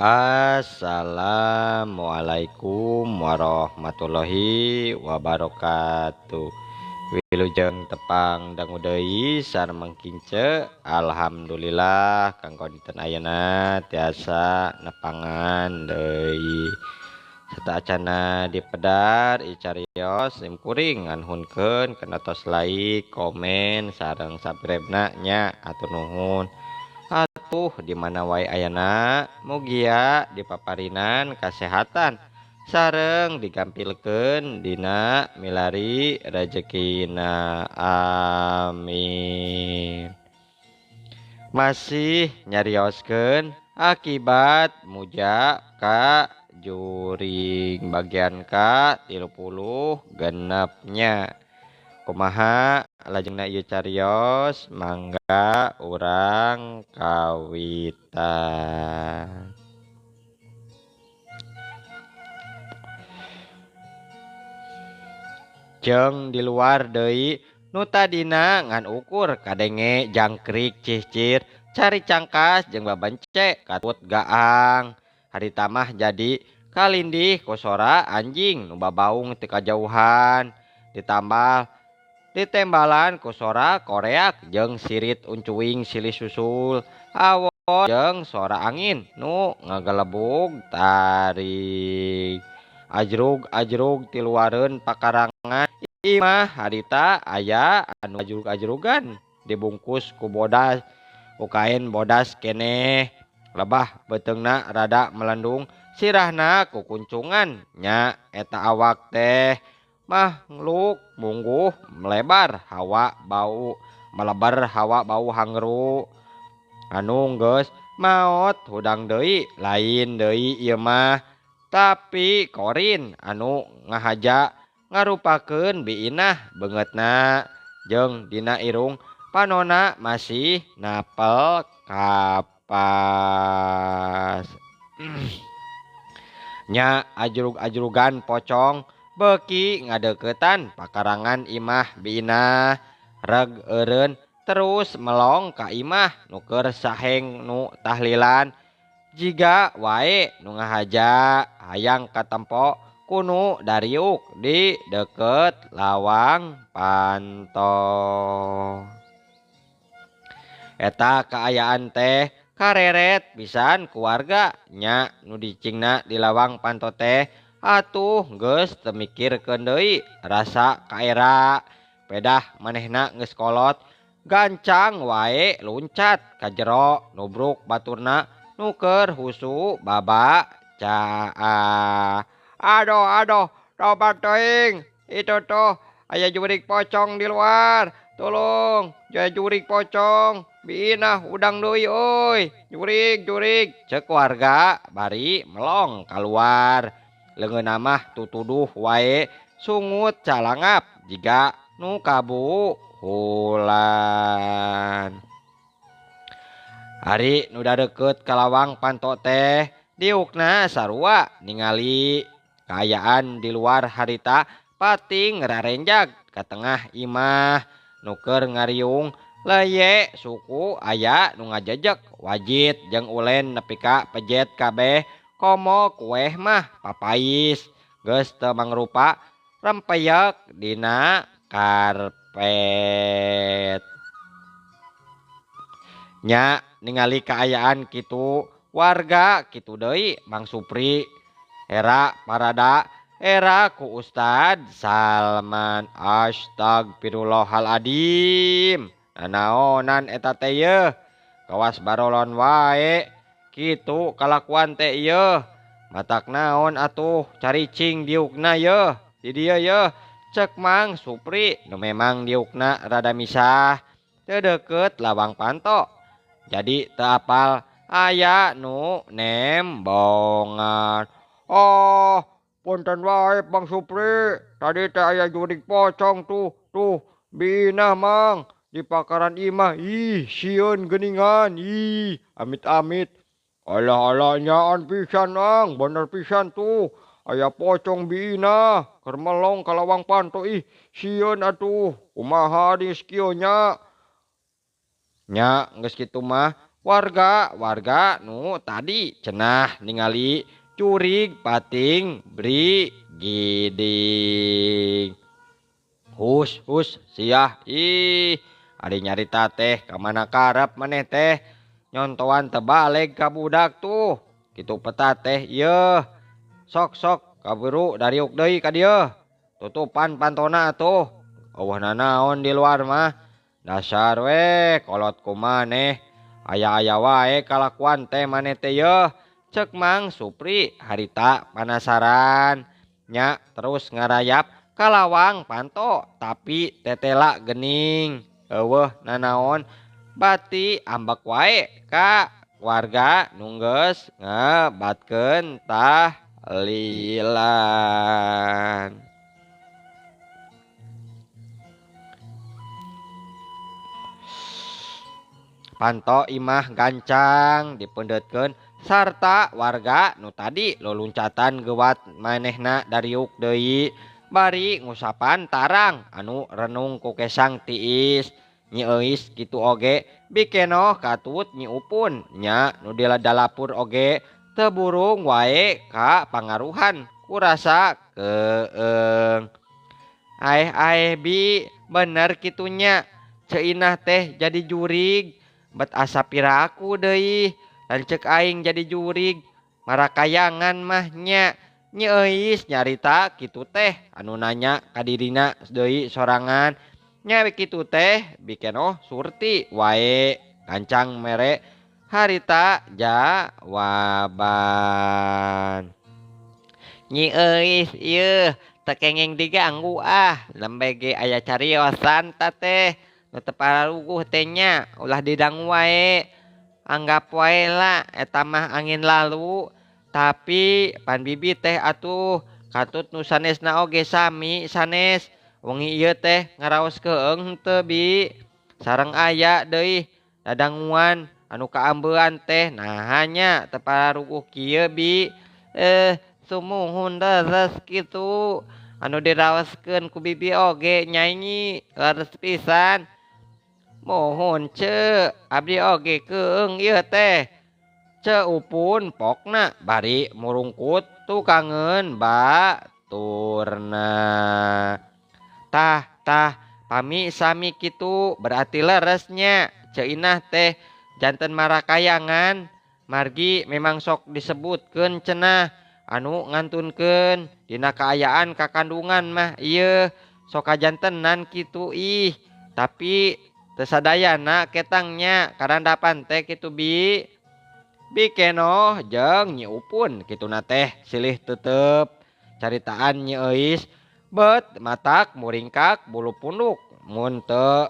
Assalamualaikum warahmatullahi wabarakatuh. Wilujeng tepang dangu deui sareng mangkince. Alhamdulillah kanggo dinten ayeuna tiasa nepangan deui. Sateuacana dipedar icarios sim kuring nganuhunkeun kana tos like, komen, sareng subscribe-na nya atur nuhun. Atuh di mana wae ayana mugia dipaparinan kasehatan sareng digampilkeun dina milari rejekina, amin. Masih nyarioskeun akibat muja ka juring bagian ka 36 nya. Kumaha lajengna ieu carios, mangga urang kawitan. Jeung di luar deui nu tadina ngan ukur kadenge jangkrik cihcir cari cangkas jeung babence katut gaang. Harita mah jadi kalindih ku sora anjing nu babaung ti kajauhan, ditambah ditembalan ku sora koreak jeung sirit uncuing silih susul awon jeung sora angin nu ngagelebug tarik. Ajrug-ajrug tiluareun pakarangan imah harita aya anu ajrug-ajrugan dibungkus ku bodas ku kain bodas keneh. Lebah beuteungna rada melendung sirahna ku kuncungan nya eta awak teh makhluk mungguh melebar hawa bau melebar hawa bau hangru anu geus maot hudang deui lain deui ieu mah tapi korin anu ngahaja ngarupakeun biinah beungeutna jeung dina irung panona masih napel kapas. Nya ajrug-ajrugan pocong beuki ngadeuketan pakarangan imah biinah reg eureun terus melong ka imah nu keur saheng nu tahlilan jiga wae nu ngahaja hayang katempo kunu dariuk di deukeut lawang panto. Eta kaayaan teh kareret pisan keluarga nya nu dicingna di lawang panto teh atuh geus teu mikirkeun deui rasa kaera pedah manehna geus kolot gancang wae luncat ka jero nubruk baturna nu keur husu baba caah. Aduh aduh tobat teuing itu tuh aya jurig pocong di luar, tolong aya jurig pocong biinah udang deui euy, jurig jurig ceuk warga bari melong kaluar. Leungeunna mah tutuduh wae sungut calangap jiga nu kabuhulan. Ari nu dadeukeut ka lawang panto teh diukna sarua ningali kaayaan di luar harita pating rarenjag ka tengah imah nu keur ngariung leye suku aya nu ngajejek wajit jeung ulen nepi ka pejet kabeh komo kueh mah papais geus teu mangrupa rempeyek dina karpet. Nya ningali kaayaan kitu warga kitu deui Mang Supri era parada era ku Ustad Salman. Astagfirullahaladzim, nanaonan eta teh yeuh kawas barolon wae kitu kalakuan teh yeuh matak naon atuh caricing diukna yeuh di dieu yeuh cek Mang Supri nu memang diukna rada misah teu deukeut lawang panto jadi teu apal aya nu nembongan. Oh punten wae Bang Supri, tadi teh aya jurig pocong tuh tuh biinah Mang di pakaran imah, ih sieun geuningan, ih amit-amit. Alah alah nyaan pisan Ang, bener pisan tuh aya pocong biinah keur melong ka lawang panto, ih sieun atuh kumaha geus kieu nya. Nya geus kitu mah Warga-warga nu tadi cenah ningali jurig pating brigiding. Hus hus siah ih ari nyarita teh ka mana karep maneh teh nyontoan teu baleg ka budak tuh kitu peta teh ieu. Sok sok kaburu dariuk deui ka dieu. Tutupan pantona atuh. Eueuh nanaon di luar mah. Dasar we kolot kumaneh. Aya-aya wae kalakuan teh maneh teh yeuh. Cek Mang Supri harita panasaran. Nya terus ngarayap kalawang panto tapi tetela gening. Eueuh nanaon bati ambek wae ka warga nu geus ngebatkeun tahlilan. Panto imah gancang dipeundetkeun sarta warga nu tadi loluncatan geuwat manehna dariuk deui bari ngusapan tarang anu renung ku kesang tiis. Nyi Euis kitu oge bikenoh katut Nyi Upun nya nu diladalapur oge teu burung wae ka pangaruhan kurasa keeng. Aeh aeh bi bener kitunya Ceu Inah teh jadi jurig bet asa piraku deui lanceuk aing jadi jurig marakayangan mah nya. Nyi Euis nyarita kitu teh anu nanya ka dirina deui sorangan. Nya kitu teh bikenoh Surti wae gancang mere harita jawaban. Nyi Euis ieu teu kenging diganggu ah nembe ge aya cariosan ta teh nu teu pararuguh teh nya ulah didangu wae. Anggap wae lah eta mah angin lalu tapi pan bibi teh atuh katut nu sanesna oge sami sanes. Wengi ieu teh ngaraos keung henteu bi sareng aya deui dadanguan anu kaambean teh naha nya teu pararuguh kieu bi. Sumuhun leres kitu anu diraoskeun ku bibi oge nyanyi leres pisan. Muhun ceu abdi oge keung ieu teh. Ceu Upun pokna bari murungkut tukangeun baturna. Tah tah pami sami kitu berarti leresnya Ceu Inah teh janten marakayangan margi memang sok disebutkeun cenah anu ngantunkeun dina kaayaan kakandungan mah ieu sok kajantenan kitu ih tapi teu sadayana ketangnya karandapan teh kitu bi. Bikenoh jeung Nyi Upun kituna teh silih tetep caritaan Nyi Euis bet matak muringkak bulu punduk mun teu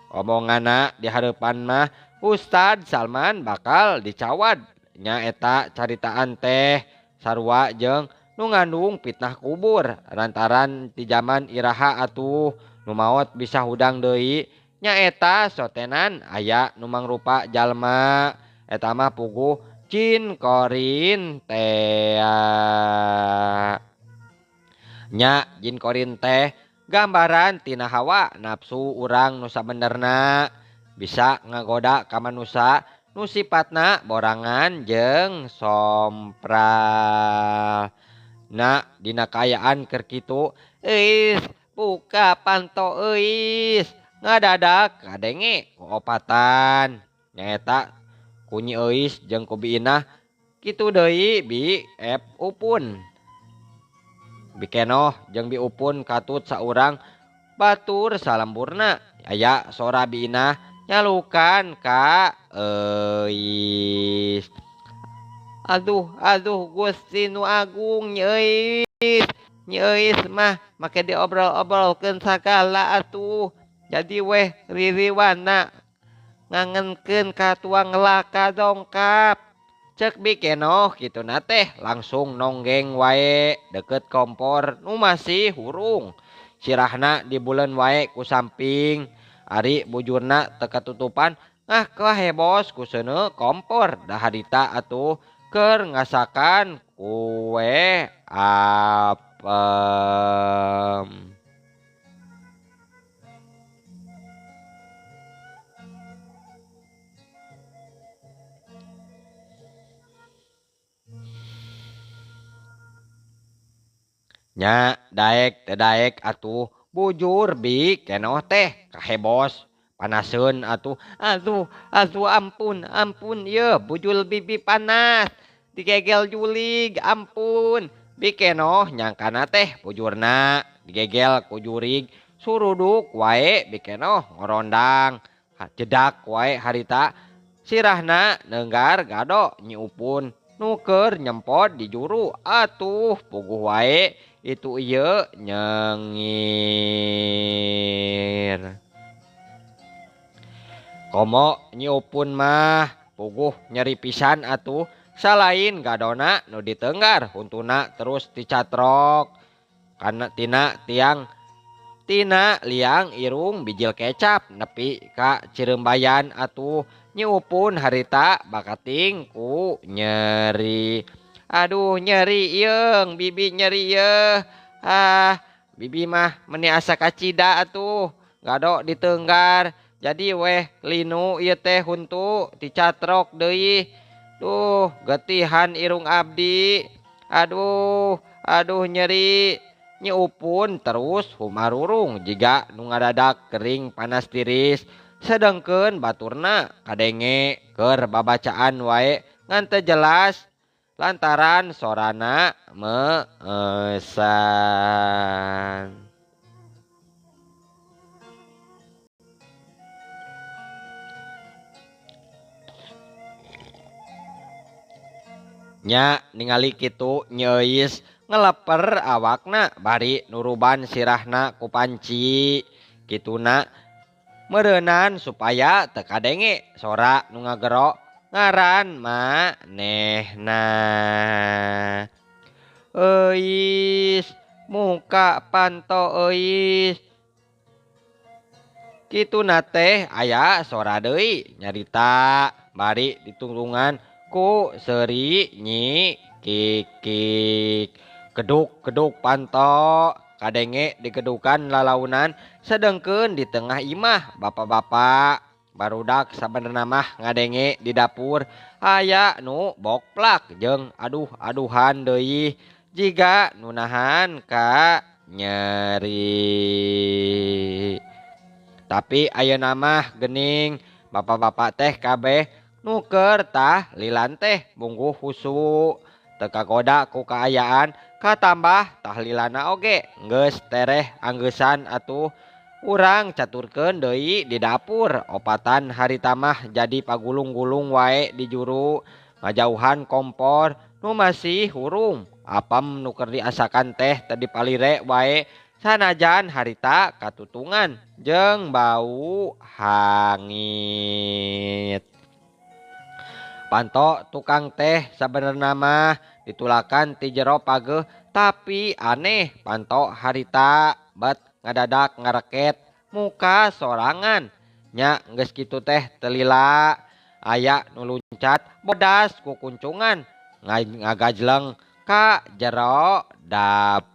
omonganna di hareupan mah Ustad Salman bakal dicawad nya eta caritaan teh sarua jeung nu ngandung fitnah kubur lantaran ti jaman iraha atuh nu maot bisa hudang deui nya eta sotenan aya nu mangrupa jalma eta mah puguh jin korin tea. Nya jin korin teh gambaran tina hawa nafsu urang nu sabenerna bisa ngagoda ka manusa nu sipatna borangan jeung sompral. Na dina kaayaan keur kitu euis buka panto euis ngadadak kadenge ku opatan nyaeta ku Nyi Euis jeung ku Bi Inah kitu deui Bi Ep Upun. Bikenoh jeung Bi Upun katut saurang batur salemburna aya sora Bi Inah nyalukan ka Euis. Aduh aduh Gusti nu agung Nyi Euis. Nyi Euis mah make diobrol-obrolkeun sagala atuh jadi weh ririwana ngangenkeun ka tuang laka dongkap. Cek Bikenoh kituna teh langsung nonggeng wae deket kompor nu masih hurung. Sirahna dibuleun wae ku samping. Ari bujurna teu katutupan ngah kahebos ku seuneu kompor da harita atuh keur ngasakan kue apem. Nya daek teu daek atuh bujur Bi Kenoh teh kahebos panaseun atuh. Aduh aduh ampun ampun yeuh bujul bibi panas digegel julig ampun. Bi Kenoh nyangkana teh bujurna digegel ku jurig suruduk wae Bi Kenoh ngorondang jedak wae harita sirahna neunggar gado Nyi Upun nu keur nyempot di juru atuh puguh wae itu ieu nyengir. Komo Nyi Upun mah puguh nyeri pisan atuh salain gadona nu ditenggar huntuna terus dicatrok kana tina tiang tina liang irung bijil kecap nepi ka Cireumbayan atuh Nyi Upun harita bakating ku nyeri. Aduh nyeri yeung bibi nyeri yeuh. Ah bibi mah meni asa kacida atuh gado ditenggar jadi weh linu ieu teh huntu dicatrok deui. Duh getihan irung abdi. Aduh aduh nyeri. Nyi Upun terus humarurung jiga nu ngadadak kering panas tiris sedengkeun baturna kadenge keur babacaan wae ngan teu jelas lantaran sorana meesan. Nya ningali kitu Nyi Euis ngeleper awakna bari nuruban sirahna ku panci kituna meureunan supaya teu kadenge sora nu ngagero ngaran manehna. Euis muka panto euis kituna teh aya sora deui nyarita bari ditungtungan ku seuri Nyi Kikik. Keduk-keduk panto kadenge digedukan lalaunan sedengkeun di tengah imah bapak-bapak barudak sabenerna mah ngadenge di dapur aya nu bokplak jeung aduh-aduhan deui jiga nu nahan ka nyeri. Tapi ayeuna mah geuning bapak-bapak teh kabeh nu keur tahlilan teh bungkuh husu teu kagoda ku kaayaan katambah tahlilana oge geus tereh anggeusan atuh urang caturkeun deui di dapur opatan harita mah jadi pagulung-gulung wae di juru ngajauhan kompor nu masih hurung apam nu keur diasakan teh teu dipalire wae sanajan harita katutungan jeung bau hangit. Panto tukang teh sabenerna mah ditulakan ti jero pageuh tapi aneh panto harita bet ngadadak ngareket muka sorangan nya geus kitu teh telila aya nu luncat bodas ku kuncungan ngagajleng ka jero dapur.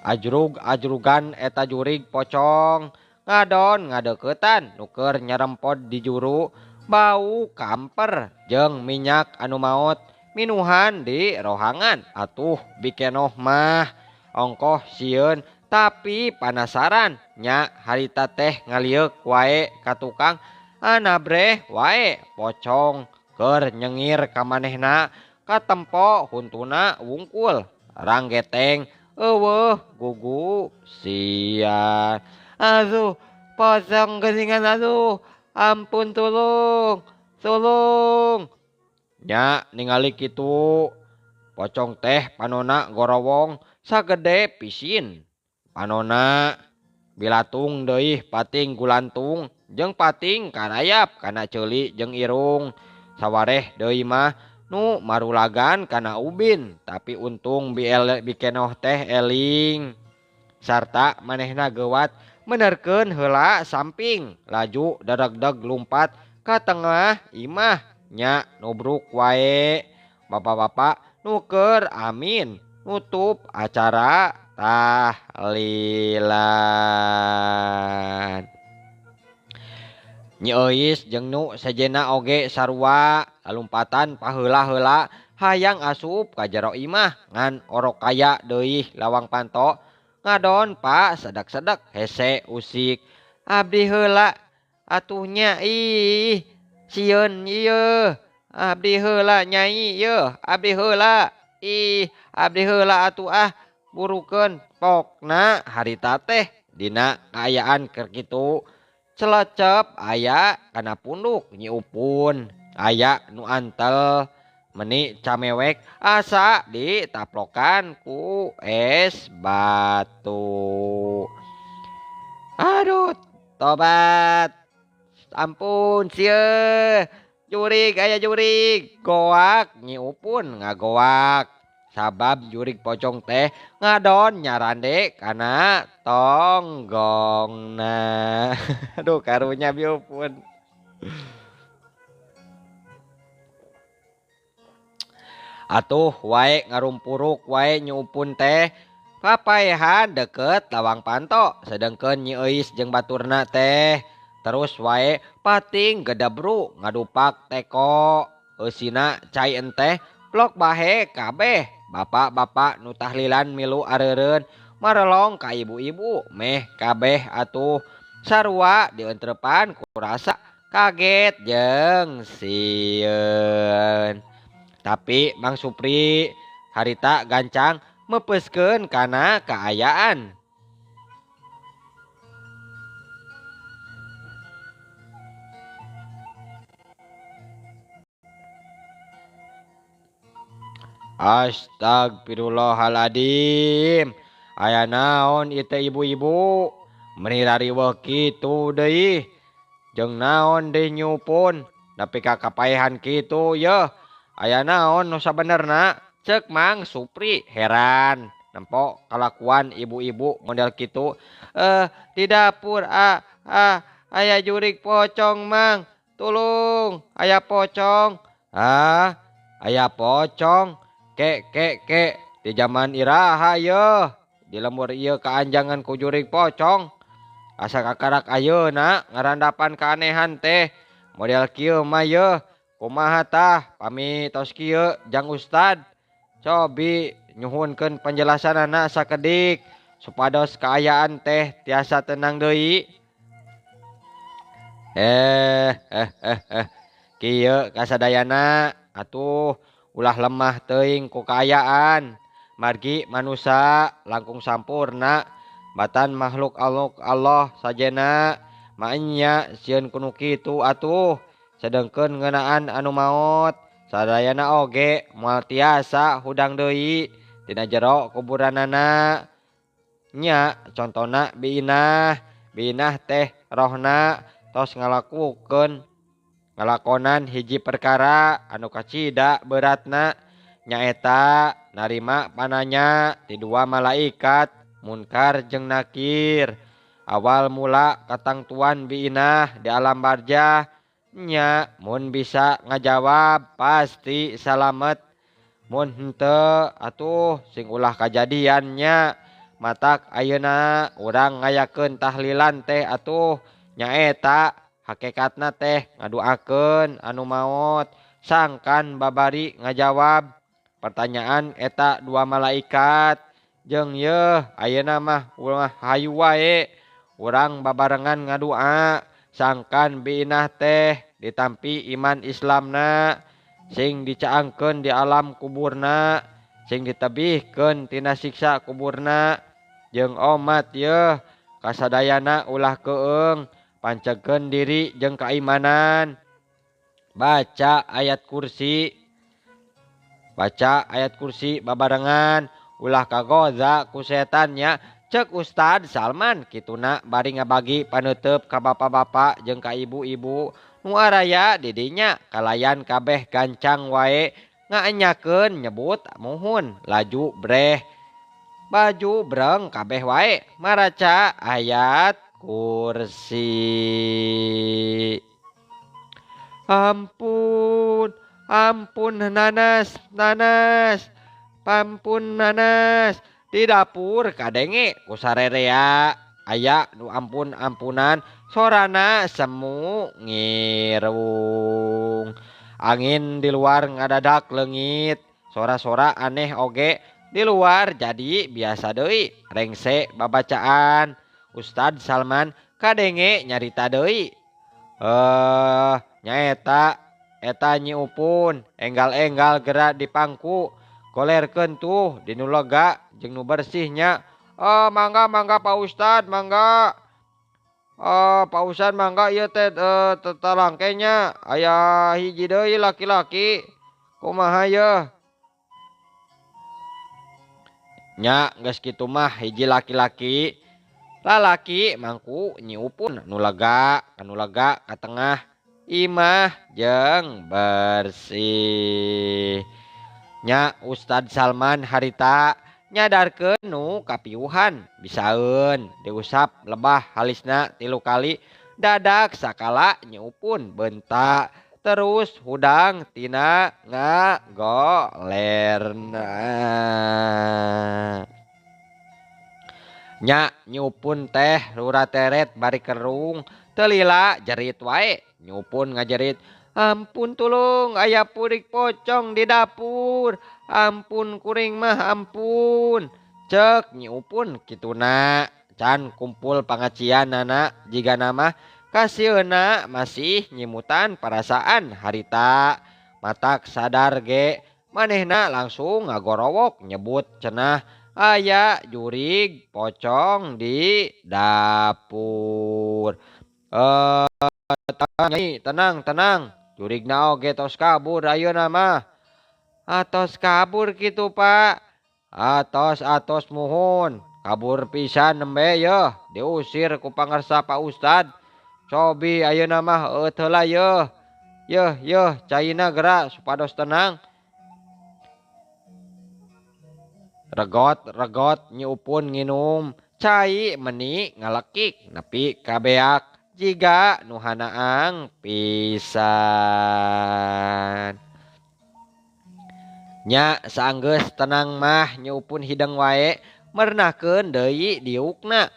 Ajrug-ajrugan eta jurig pocong ngadon ngadeuketan nu keur nyerempod di juru bau kamper jeung minyak anu maot minuhan di rohangan atuh Bi Kenoh mah ongkoh sieun tapi panasaran nya harita teh ngalieuk wae ka tukang anabreh wae pocong keur nyengir ka manehna katempo huntuna wungkul ranggeteng eueuh gugu sian. Aduh pocong geuningan aduh ampun tulung tulung. Nya ningali kitu pocong teh panona gorowong sagede pisin panona bilatung deui pating gulantung jeung pating karayap kana ceuli jeung irung sawareh deui mah nu marulagan kana ubin tapi untung Bi Kenoh teh eling sarta manehna geuwat menerkeun heula samping laju daregdeg lumpat ka tengah imah nya nubruk wae bapak-bapak nu keur amin nutup acara tahlilan. Nyi Euis jeung nu sejenna oge sarua lalumpatan paheula-heula Hayang asup ka jero imah ngan orok kaya deui lawang panto ngadon pak sedak-sedak hese usik. Abdi heula atuh nya ih sieun ieu. Abdi heula nyai ieu, abdi heula ih, abdi heula atuh ah burukeun pokna harita teh dina kaayaan keur kitu. Celecep aya kana punduk Nyi Upun, aya nu antel meni camewek asa ditaplokan ku es batu. Aduh, tobat. Ampun sieun. Jurig aya jurig. Goak Nyi Upun ngagoak. Sabab jurig pocong teh ngadon nyarande kana tonggongna. Aduh karunya Bi Upun. Atuh wae ngarumpuruk wae Nyi Upun teh papaehan deket lawang panto sedengkeun Nyi Euis jeung baturna teh terus wae pating gedebru ngadupak teko eusina cai enteh plok bahe kabeh bapak-bapak nu tahlilan milu areureun marelong ka ibu-ibu meh kabeh atuh sarua dientrepan ku rasa kaget jeung sieun. Tapi Mang Supri harita gancang mepeuskeun kana kaayaan. Astagfirullahaladzim. Aya naon ieu teh ibu-ibu meni rariweuh kitu deui. Jeung naon deui Nyi Upun nepi ka kapaehan kitu yeuh. Aya naon nu sabenerna ceuk Mang Supri heran nempo kalakuan ibu-ibu model kitu. Di dapur aya jurig pocong Mang, tulung aya pocong. Ah, aya pocong. Ke ke ke di zaman iraha yeuh di lembur ieu kaanjangan ku jurig pocong. Asa kakarak ayeuna ngarandapan keanehan teh model kieu mah yeuh. Kumaha tah pami tos kieu jang ustad cobi nyuhunkeun penjelasanana sakedik supados kaayaan teh tiasa tenang deui. Kieu kasadayana atuh ulah lemah teuing ku kaayaan margi manusa langkung sampurna batan makhluk Allah sajena maenya sieun kuno kitu atuh. Sedengkeun ngeunaan anu maot sadayana oge moal tiasa hudang deui tina jero kuburanana. Nya contona Bi Inah, Bi Inah teh rohna tos ngalakukeun ngalakonan hiji perkara anu kacida beratna nyaeta narima pananya ti dua malaikat Munkar jeung Nakir. Awal mula katangtuan Bi Inah di alam barjah nya mun bisa ngajawab pasti salamet, mun henteu atuh sing ulah kajadiannya. Matak ayeuna urang ngayakeun tahlilan teh atuh nyaeta hakikatna teh ngaduakeun anu maot sangkan babari ngajawab pertanyaan eta dua malaikat. Jeung yeuh ayeuna mah ulah hayu wae urang babarengan ngadua sangkan Bi Inah teh ditampi iman Islamna sing dicaangkeun di alam kuburna sing ditebihkeun tina siksa kuburna. Jeung omat yeuh kasadayana ulah keung pancegkeun diri jeung kaimanan. Baca ayat kursi, baca ayat kursi babarengan ulah kagoza ku setannya ceuk Ustad Salman kituna bari ngabagi paneuteub ka bapak-bapak jeung ka ibu-ibu nu araya di dinya kalayan kabeh gancang wae ngaenyakeun nyebut muhun laju breh baju breng kabeh wae maraca ayat kursi. Ampun, ampun nanas, nanas, pampun nanas. Di dapur kadenge ku sarerea aya nu ampun-ampunan sorana semu ngirung. Angin di luar ngadadak leungit. Sora-sora aneh oge di luar jadi biasa deui rengse babacaan. Ustad Salman kadenge nyarita deui. Nyaeta eta Nyi Upun enggal-enggal geura dipangku golerkeun tuh di nu lega jeung nu bersih nya. Mangga mangga Pak Ustad mangga. Pak Ustad mangga ieu teh tetalangke nya aya hiji deui laki-laki kumaha yeuh. Nya geus kitu mah hiji laki-laki lalaki mangku Nyi Upun nu lega kanu lega ka tengah imah jeung bersih. Nya Ustad Salman harita nyadarkeun nu kapiuhan bisaeun diusap lebah halisna 3 kali dadak sakala Nyi Upun bentak terus hudang tina ngagolerna. Nya Nyi Upun teh rurateret bari kerung teu lila jerit wae. Nyi Upun ngajerit, ampun tulung aya purik pocong di dapur, ampun kuring mah ampun. Cek Nyi Upun kituna can kumpul pangacianana jigana mah kasieuna masih nyimutan perasaan harita. Matak sadar ge manehna langsung ngagorowok nyebut cenah aya jurig pocong di dapur. Tenang tenang, jurigna oge tos kabur ayeuna mah. Atos kabur kitu Pak. Atos atos muhun, kabur pisan nembe yeuh diusir ku pangarsa Pak Ustad. Cobi ayeuna mah eueuh heula yeuh. Yeuh yeuh caina geura supados tenang. Regot regot Nyi Upun nginum cai meni ngalekik nepi ka beak jiga nu hanaang pisan. Nya saanggeus tenang mah Nyi Upun hideng wae mernahkeun deui diukna.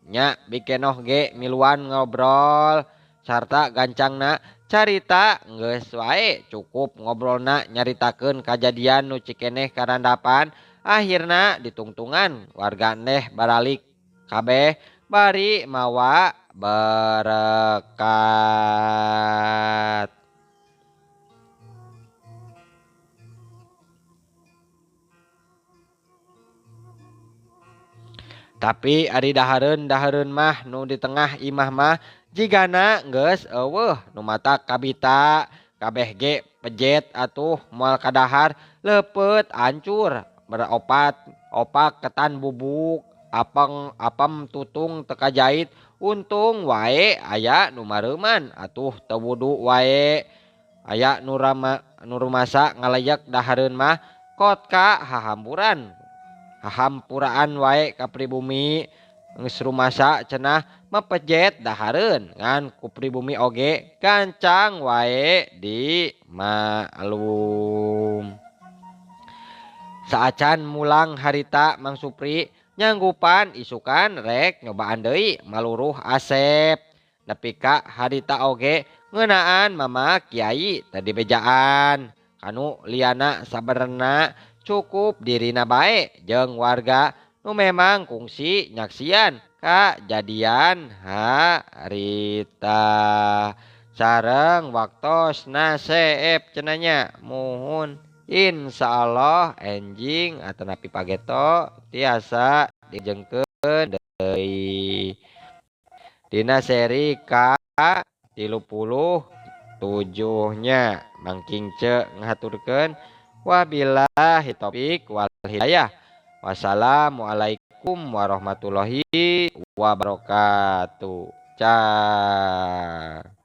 Nya bikenoh ge miluan ngobrol sarta gancangna carita geus wae cukup ngobrolna nyaritakeun kajadian nu cikeneh karandapan. Akhirna ditungtungan warga neh baralik kabeh bari mawa berkat. Tapi ari dahareun-dahareun mah nu di tengah imah mah jigana geus eueuh nu matak kabita kabeh ge pejet atuh moal kadahar leupeut hancur beropat opak ketan bubuk apeng apem tutung teka jait untung wae aya nu mareuman atuh teu wudu wae aya nu rama nu rumasa ngalayak dahareun mah kotka hahamburan hahampuraan wae ka pribumi geus rumasa cenah mepejet dahareun ngan ku pribumi oge gancang wae di maklum. Saacan mulang harita Mang Supri nyanggupan isukan rek nyobaan deui maluruh Asep. Nepi ka harita oge ngeunaan mama kiai tadi bejaan kanu liana sabenerna cukup dirina bae jeung warga nu memang kungsi nyaksian kajadian harita. Sareng waktosna seep cenah nya muhun. Insyaallah enjing atanapi pageto tiasa dijengkeun deui. Dina seri ka 37 nya Mang Kingce ngahaturkeun wabillahi taufik wal hidayah. Wassalamualaikum warahmatullahi wabarakatuh. Cah.